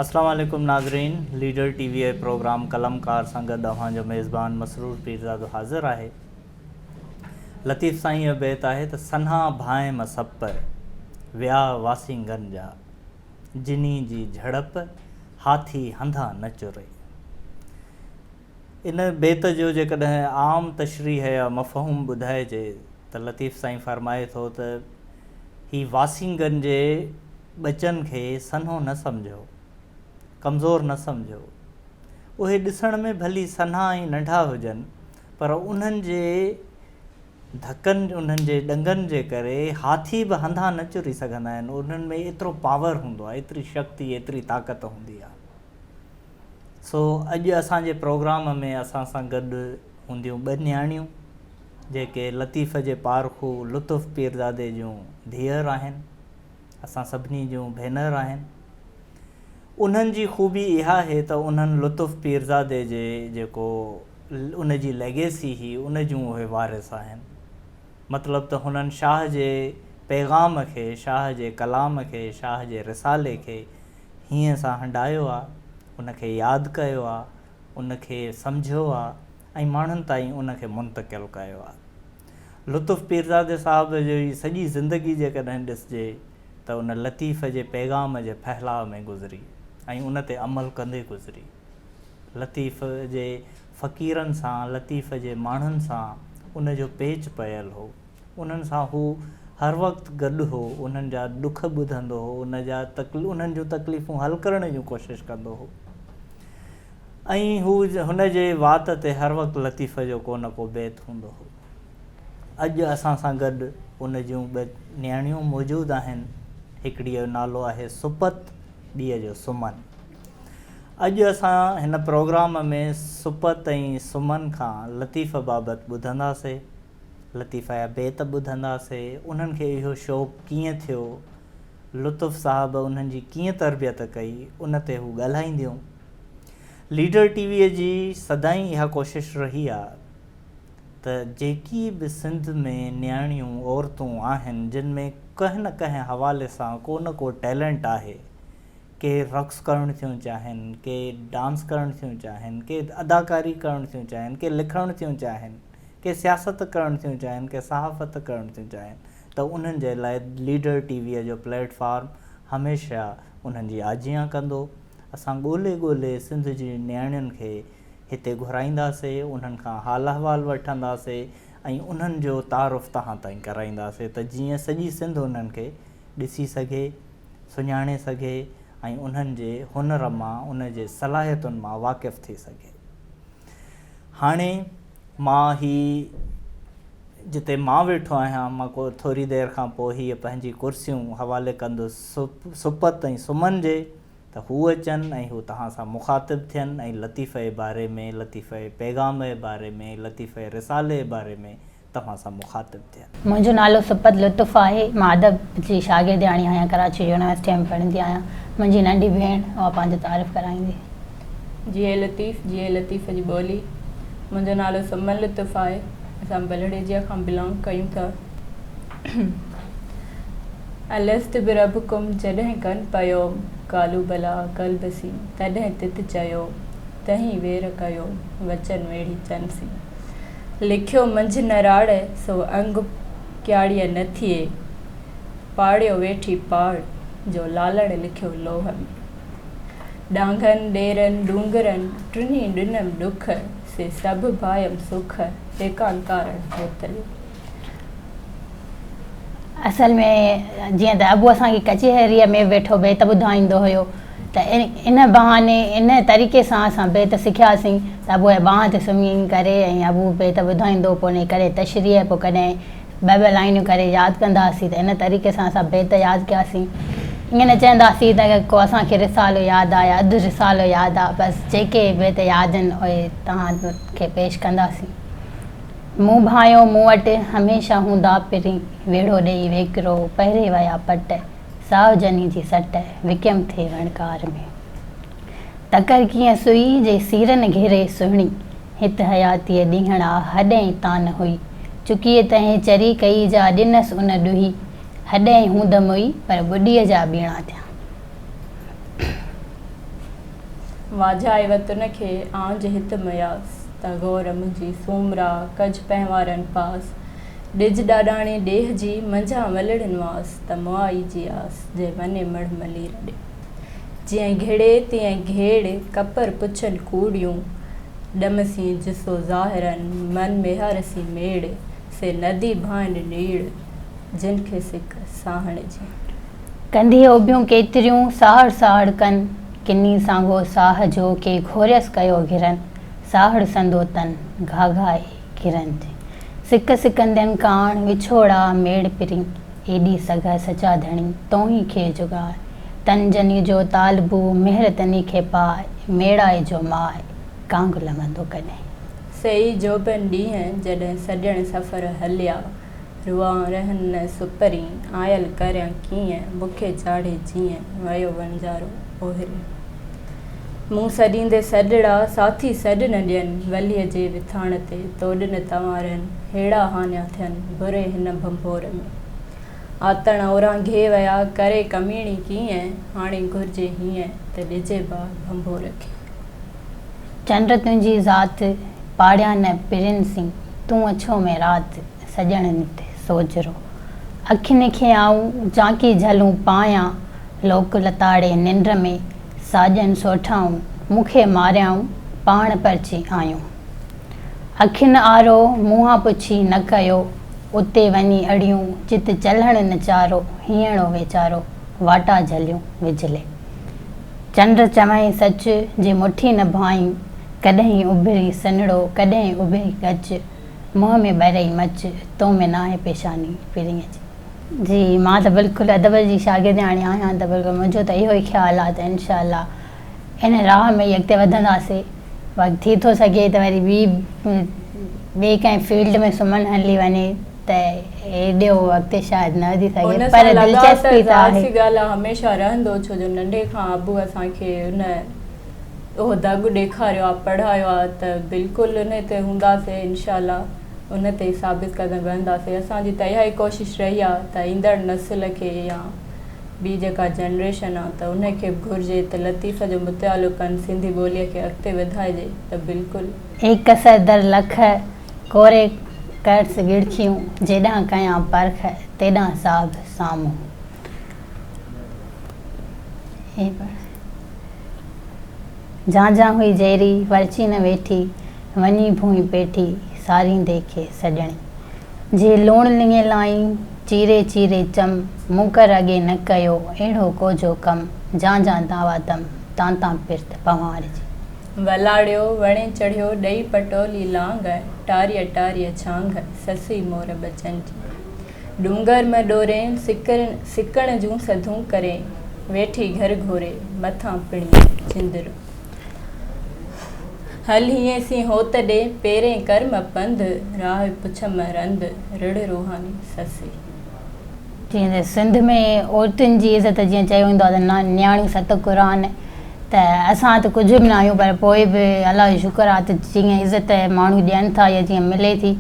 اسلام عليڪم ناظرين ليڊر ٽي وي پروگرام قلمڪار سان گڏ اوهان جو ميزبان مسرور پيرزادو حاضر آهي. لطيف سائين جو بيت آهي ته سنها ڀانئم سپ، ويا واسينگن جا، جني جي جهڙپ، هاٿي هنڌان نه چري. ان بيت جو جيڪڏهن عام تشريح يا مفهوم ٻڌائجي ته لطيف سائين فرمائي ٿو ته هي واسينگن جي ٻچن کي سنهو نه سمجهو، ڪمزور نه سمجهو. اهي ڏسڻ ۾ ڀلي سنها ۽ ننڍا هجن پر انهن جي ڌڪن، انهن جي ڏنگن جي ڪري هاٿي به هنڌان نه چري سگهندا آهن. انهن ۾ ايترو پاور هوندو آهي، ايتري شڪتي، ايتري طاقت هوندي آهي. سو اڄ اسان جي پروگرام ۾ اسان سان گڏ هونديون ٻه نياڻيون جيڪي لطيف جي پارکو لطف پيرزادي جون ڌيئر آهن. اسان سڀني جون ڀينر آهن. انهن جي خوبي اها آهي ته انهن لطف پيرزادي جي جيڪو ان جي ليگيسي هئي ان جون اهي وارث آهن. مطلب ته هنن شاهه جي پيغام کي، شاهه جي ڪلام کي، شاهه جي رسالي کي هينئين سان هنڊايو آ، ان کي ياد ڪيو آ، ان کي سمجهيو آ ۽ ماڻهن تائين ان کي منتقل ڪيو آ. لطف پيرزادي صاحب جي سڄي زندگي جيڪڏهن ڏسجي ته ان لطيف جي پيغام جي ڦهلاء ۾ گذري ۽ ان تي عمل ڪندي گذري. لطيف جي فقيرن سان، لطيف جي ماڻهن سان ان جو پيچ پيل هو. انهن سان هو هر وقت گڏ هو، انهن جا ڏک ٻڌندو هو، ان جا انهن جون تڪليفون حل ڪرڻ جون ڪوشش ڪندو هو ۽ هو هن جي وات تي هر وقت لطيف جو ڪو نه ڪو بيت هوندو هو. اڄ اسان سان گڏ ان جون ٻه نياڻيون موجود آهن، هڪڙيء جو نالو آهي سپت، ٻيء جو سمن. اڄ اسان هن پروگرام ۾ سپت ۽ سمن کان لطيف بابت ٻڌنداسي. لطيف جا بيت ٻڌنداسي، انهن کي اهو شوق ڪيئن ٿيو، لطف صاحب انهن جي ڪيئن تربيت ڪئي، ان تي هو ڳالهائينديون. ليڊر ٽي وي جي سدائين اها ڪوشش رهي آ ته جيڪي به سنڌ ۾ نياڻيون، عورتون آهن جن ۾ ڪنهن نه ڪنهن حوالي سان ڪو نه ڪو ٽيلنٽ آهي، ڪي رقص ڪرڻ ٿيون چاهين، ڪي ڊانس ڪرڻ ٿيون چاهين، ڪي اداڪاري ڪرڻ ٿيون چاهين، ڪي لکڻ ٿيون چاهين، ڪي سياست ڪرڻ ٿيون چاهين، ڪي صحافت ڪرڻ ٿيون چاهين ته انهن جي لاء ليڊر ٽي ويء جو پليٽ فارم هميشه انهن جي آجيان ڪندو. اسان ڳولي ڳولي سنڌ جي نياڻين کي هتي گهرائينداسي، انهن کان حال احوال وٺنداسي ۽ انهن جو تعارف توهان تائين ڪرائينداسي ته جيئن سڄي سنڌ انهن کي ڏسي سگهي، سڃاڻي سگهي ۽ انهن جي هنر مان، ان جي صلاحيتن مان واقف ٿي سگهي. هاڻي مان هي جتي مان ويٺو آهيان، مان ڪو ٿوري دير کان پوء هيء پنهنجي ڪرسيون حوالي ڪندس سپت ۽ سمن جي ته هو اچن ۽ هو توهان سان مخاطب ٿين ۽ لطيف جي باري ۾، لطيف جي پيغام جي باري ۾، لطيف جي رسالي جي باري ۾ توهان سان مخاطب ٿين. منهنجو نالو سپت لطف آهي. مان ادب جي شاگردياڻي آهيان. ڪراچي يونيورسٽيء ۾ پڙهندي آهيان. منهنجي ننڍي ڀيڻ اها پنهنجو تعارف ڪرائيندي. جيئي لطيف جيئي لطيف جي ٻولي. منهنجو نالو سمن لطف آهي. اسان بلڙيجيا کان بلانگ ڪيون ٿا. الست بربڪم جڏهن ڪن پيوم قالو بلا قلب سين تڏهن تت چيو تهين وير ڪيو وچن ويڙهي چن سين. لکيو منجهه نراڙ، سو انگ ڪياڙيء نه ٿئي. پاڙيو ويٺي پاڙ، جو لالڻ لکيو لوهه ۾. ڏانگن، ڏيرن، ڏونگرن، ٽنهي ڏنم ڏک، سي سڀ ڀايم سک، ايڪان ڪارڻ هوت جو. اصل ۾ جيئن ته ابو اسان کي ڪچهريء ۾ ويٺو بيت ٻڌائيندو هيو ته ان بهاني ان طريقي سان اسان بيت سکياسين ته ابوء جي ٻانهن تي سمهي ڪري ۽ ابو بيت ٻڌائيندو پوء انهي ڪڏهن تشريح پوء ڪڏهن ٻه ٻه لائنيون ڪري ياد ڪندا هئاسين ته ان طريقي سان اسان بيت ياد ڪياسين ائين نه چونداسين ته ڪو اسان کي رسالو ياد آ يا اڌ رسالو ياد آ بس جيڪي بيت ياد آهن اهي توهان کي پيش ڪنداسين. مون ڀانئيو مون وٽ هميشه هوندا پرين، ويڙهو ڏيئي ويڪرو، پهري ويا پٽ، ساهه جني جي سٽ، وڪيم ٿئي وڻڪار ۾. تڪر ڪيئن سوئي، جي سيرن گهيري سهڻي، هت حياتيء ڏينهڙا، هڏئين تان هئي. چڪيء تنهين چري ڪئي، جا ڏنس ان ڏوهي، هڏئين هوند موئي، پر ٻڏيء جا ٻيڻا ٿيا. واجهائي وطن کي، آنج هت مياس، ته غور منهنجي سومرا، ڪج پنهوارن پاس، ڏج ڏاڏاڻي ڏيهه جي، منجهان ولڙين واس، ته مئائي جي آس، جي وڃي مڙهه ملير ڏي. جيئن گهڙي تيئن گهيڙ، ڪپر پڇن ڪوڙيون، ڏم سين جسو ظاهرن، من ميهار سين ميڙ، سي ندي ڀانئن نيڙ، جن کي سڪ ساهڻ جي. ڪنڌيء اڀيون ڪيتريون، ساهڙ ساهڙ ڪن، ڪني سانگو ساهه جو، ڪي گهوريس ڪيو گهرن، ساهڙ سندو تن، گهاگهائي گهرن جي. سڪ سڪندين ڪاڻ، وڇوڙا ميڙ پرين، ايڏي سگهه سچا ڌڻي، توهين کي جڳاء. تن جني جو طالبو، مهر تني کي پاء، ميڙائي جو ماء، ڪانگ لنگهندو ڪڏهن. سيئي جوڀن ڏينهن، جڏهن سڄڻ سفر هليا. روئان رهن نه سپرين، آيل ڪريان ڪيئن، مون کي چاڙهي جيئن، ويو وڻجارو اوهري. مون سڏيندي سڏڙا، ساٿي سڏ نه ڏين، ولهيء جي وٿاڻ تي، توڏ نه تنوارين، هيڙا هانيا ٿين، بري هن ڀنڀور ۾. آتڻ اورانگهي ويا، ڪري ڪميڻي ڪيئن، هاڻي گهرجي هيئن، ته ڏجي باهه ڀنڀور کي. چنڊ تنهنجي ذات، پاڙيان نه پرين سين، تون اڇو ۾ رات، سڄڻ نت سوجهرو. اکين کي آئون، جانڪي جهلون پايان، لوڪ لتاڙي ننڊ ۾، ساڄن سوٺائون، مون کي ماريائون، پاڻ پرچي آيون. اکين آرو، مونهان پڇي نه ڪيو، اتي وڃي اڙيون، جت چلهڻ نه چارو، هينئڙو ويچارو، واٽا جهليون وجهلي. چنڊ چوين سچ، جي مٺي نه ڀانئين، ڪڏهين اڀري سنهڙو، ڪڏهين اڀري ڳچ، منهن ۾ ٻرئي مچ، تو ۾ ناهي پيشاني پرينء جي. جي مان ته بلڪل ادب جي شاگردياڻي آهيان ته بلڪل منهنجو ته اهو ئي خيال آهي ته انشاء الله ان راهه ۾ ئي اڳتي وڌنداسي باقي ٿي ٿو سگهي ته وري ٻي ٻي ڪنهن فيلڊ ۾ سمن هلي وڃي ته ايڏو اڳتي شايد نه وڌي سگهي ان پر سان لڳاء ته دلچسپي ته ظاهر آهي. سي ڳالهه آهي هميشه رهندو ڇو جو ننڍي کان ابو اسان کي ان اهو دڳ ڏيکاريو آ پڙهايو آ ته بلڪل ان تي هونداسي انشاء الله ان تي ئي ثابت قدم رهنداسي اسان جي ته اها ئي ڪوشش رهي آ ته ايندڙ نسل کي يا ٻي جيڪا جنريشن آ ته ان کي به گهرجي ته لطيف جو مطالعو ڪن سنڌي ٻولي کي اڳتي وڌائجي ته بلڪل. ايڪ سر در لک، ڪوري ڪرس ڳڙکيون، جيڏانهن ڪيان پرک، تيڏانهن صاحب سامهون. جانجان هئي جيري، ورچي نه ويٺي، وڃي ڀونء پيٺي، ساريندي کي سڄڻي. جي لوڻ لڱي لائين، چيري چيري چم، مون ڪر اڳي نه ڪيو، اهڙو ڪوجهو ڪم، جانجان دعويٰ دم، تان تان پرت پنهوار جي. ولاڙيو، وڻي چڙهيو، ڏئي پٽولي لانگ، ٽاريء ٽاريء ڇانگ، سسئي مور ٻچن جي. ڏونگر م ڏورين، سڪڻ جون سڌون ڪرين، ويٺي گهر گهوري، مٿان پڻي جندرو. هل هيئين سين هوت ڏي، پيرين ڪر م پنڌ، راهه پڇ م رند، رڙ روحاني سسئي. جيئن ته سنڌ ۾ عورتن جي عزت جيئن چيو ويندو آهي ته نياڻيون ست قرآن ته اسان ته ڪجهه به نه آهيون پر پوء به الله جو شڪر آهي ته جيئن عزت ماڻهو ڏين ٿا يا جيئن ملي ٿي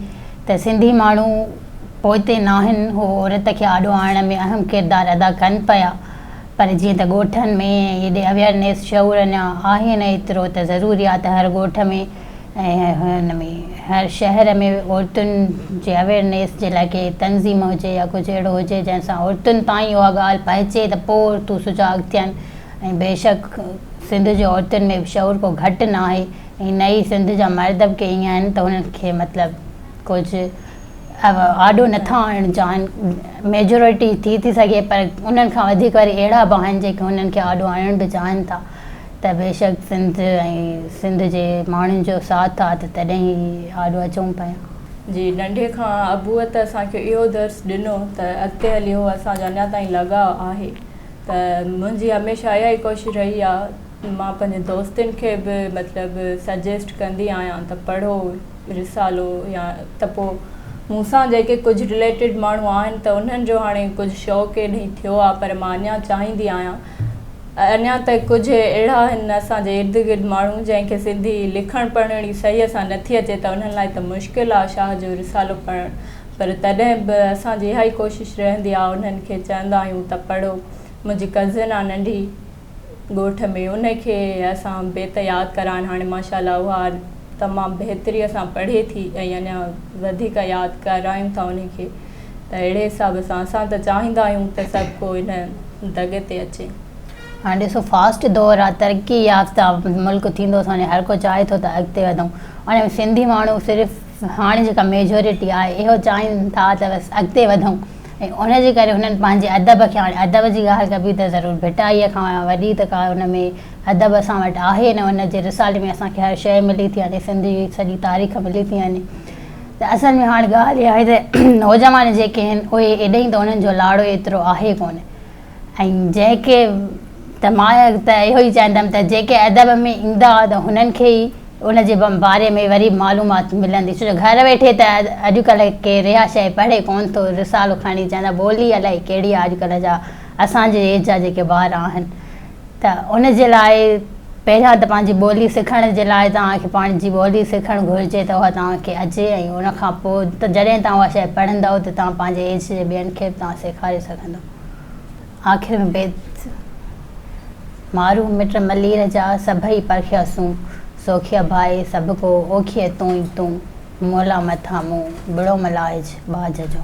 ته سنڌي ماڻهو پوئتي ناهن، هو عورت کي آڏو آڻڻ ۾ اهم ڪردار ادا ڪن پيا پر جيئن ته ڳوٺن ۾ ايڏي اويئرنيس شعور اڃا آهي نه ايترو ته ضروري آهي ته هر ڳوٺ ۾ ۽ هن ۾ هر شهر ۾ عورتن جي اويئرنيس جي لاء ڪي تنظيم هجي يا ڪجهه اهڙو هجي جنهن سان عورتن تائين اها ڳالهه پهچي ته پوء عورتون سجاڳ ٿين ۽ بيشڪ سنڌ جي عورتن ۾ به شعور ڪو گهٽ ناهي ۽ نه ئي سنڌ جا مرد به ڪي ائين آهن ته انهن کي مطلب ڪجهه آڏو نٿا آڻڻ چاهن، ميجورٽي ٿي ٿي سگهي پر انهن کان وڌيڪ وري اهڙا به آهن جيڪي انهن کي آڏو آڻڻ به چاهن ٿا ته بيشڪ سنڌ ۽ سنڌ جي ماڻهن جو ساٿ آ ته تڏهن ئي آڏو اچون پيا. جي ننڍي کان ابوء ته اسان کي اهو درس ڏنو ته اڳتي هلي اهو اسان جو اڃا تائين لڳاء آهي ته منهنجي هميشه اها ئي ڪوشش رهي آ مان پنهنجي دوستن کي به مطلب سجيسٽ ڪندي آهيان ته پڙهو رسالو يا ته پوء مون سان جيڪي ڪجهه رليٽيڊ ماڻهو آهن ته انهن جو هاڻي ڪجهه شوق ايڏهين ٿيو آهي پر مان اڃا چاهيندي آهيان اڃا ته ڪجهه اهڙا آهن اسان جي ارد گرد ماڻهو جنهن کي سنڌي لکڻ پڙهڻ ئي صحيح سان نٿي اچي ته انهن لاء ته مشڪل آهي شاهه جو رسالو پڙهڻ پر تڏهن به اسان جي اها ئي ڪوشش رهندي آهي انهن کي چوندا آهيون ته پڙهو منهنجي ڪزن آهي ننڍي. ڳوٺ ۾ ان کي اسان بيت ياد ڪرائن هاڻي ماشاء الله اها تمام بهتري سان پڙهي ٿي ۽ اڃا وڌيڪ ياد ڪرايون ٿا ان کي ته اهڙي حساب سان اسان ته چاهيندا آهيون ته سڀ ڪو ان دڳ تي اچي. هاڻي ڏسو فاسٽ دور آ ترقي يافته ملڪ ٿيندو ٿو وڃي هر ڪو چاهي ٿو ته اڳتي وڌون ان ۾ سنڌي ماڻهو صرف هاڻي جيڪا ميجورٽي آهي اهو چاهين ٿا ته بس اڳتي وڌون ۽ ان جي ڪري هنن پنهنجي ادب کي هاڻي ادب جي ڳالهه ڪبي ته ضرور ڀٽائيء کان وڏي ته ڪا ان ۾ ادب اسان وٽ آهي نه ان جي رسالي ۾ اسان کي هر شيء ملي ٿي وڃي سنڌ جي سڄي تاريخ ملي ٿي وڃي ته اصل ۾ هاڻي ڳالهه اها آهي ته نوجوان جيڪي آهن اهي ايڏي ته انهن جو لاڙو ايترو آهي ڪونه ۽ جيڪي ته مان ته اهو ئي چاهيندم ته جيڪي ادب ۾ ايندا ته هنن کي ئي ان جي باري ۾ وري معلومات ملندي ڇو جو گهر ويٺي ته اڄڪلهه ڪير اها شيء پڙهي ڪونه ٿو رسالو کڻي چوندا ٻولي الائي ڪهڙي آهي اڄڪلهه جا اسان جي ايج جا جيڪي ٻار آهن ته ان جي لاء پهريان ته پنهنجي ٻولي سکڻ جي لاء توهان کي پنهنجي ٻولي سکڻ گهرجي ته اها توهان کي اچي ۽ ان کان پوء ته جڏهن توهان اها شيء پڙهندؤ ته توهان پنهنجي ايج جي ٻين کي به توهان سيکاري سگهندؤ. آخر ۾ بيت، مارو مٽ ملير جا سڀئي پرکياسون، سوکيء ڀائي سڀڪو اوکيء تون ئي تون، مولا مٿان مون ٻڙو م لاهج ٻاجهه جو.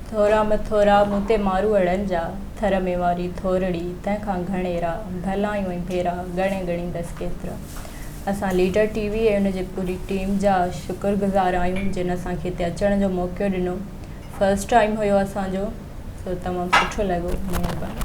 ٿورا م ٿورا مون تي ماروئڙن جا، ٿر ۾ واري ٿورڙي، تنهن کان گهڻيرا، ڀلايون ۽ ڀيرا، ڳڻي ڳڻيندس ڪيترا. اسان ليڊر ٽي وي ۽ ان جي پوري ٽيم جا شڪر گذار آهيون جن اسان کي هتي اچڻ جو موقعو ڏنو. فرسٽ ٽائيم هيو اسان جو سو تمام سٺو لڳو مهرباني.